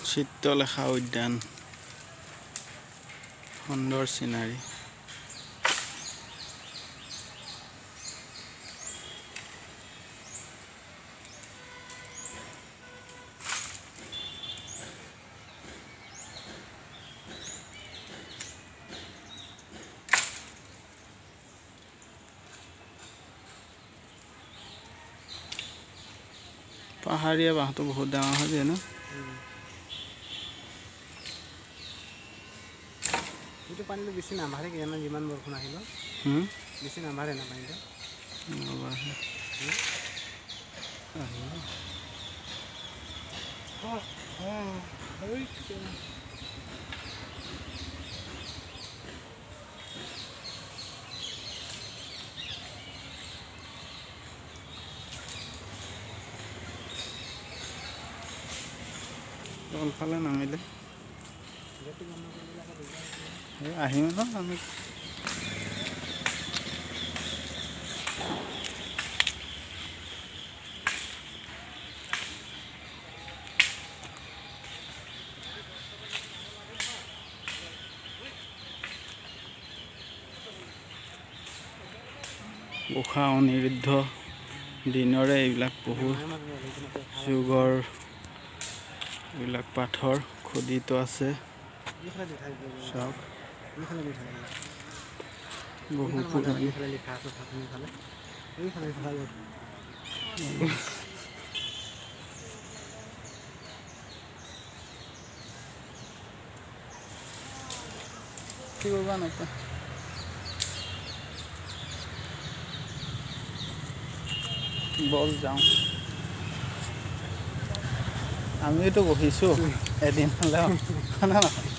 চিত্ৰলেখা উদ্যান, সুন্দৰ চিনাৰী। পাহাৰীয়া বাঁহটো বহুত ডাঙৰ হৈ যায় ন? এইটো পানীটো বেছি নাবাঢ়ে কিজানি, যিমান বৰষুণ আহিলেও। বেছি নাবাঢ়ে না পানীটো? নাবাঢ়ে। আহিব। তলফালে নামিলে। গেটটো বন্ধ কৰি দিলে আকৌ দিগদাৰ আছে। এই আহিম ন আমি। ঊষা অনিৰুদ্ধ দিনৰে এইবিলাক বহুত যুগৰ এইবিলাক পাথৰ খোদিত আছে। এইফালে দি থাকিব। চাওক। এইফালে দি থাকিব। বহু পুৰণি। এইফালে লিখা আছে, চাচোন, এইফালে, এইফালে, এইফালে। কি কৰিবা নাপায়। ব'ল যাওঁ। আমিওতো বহিছোঁ এদিন হ'লেও, হয় নে নহয়?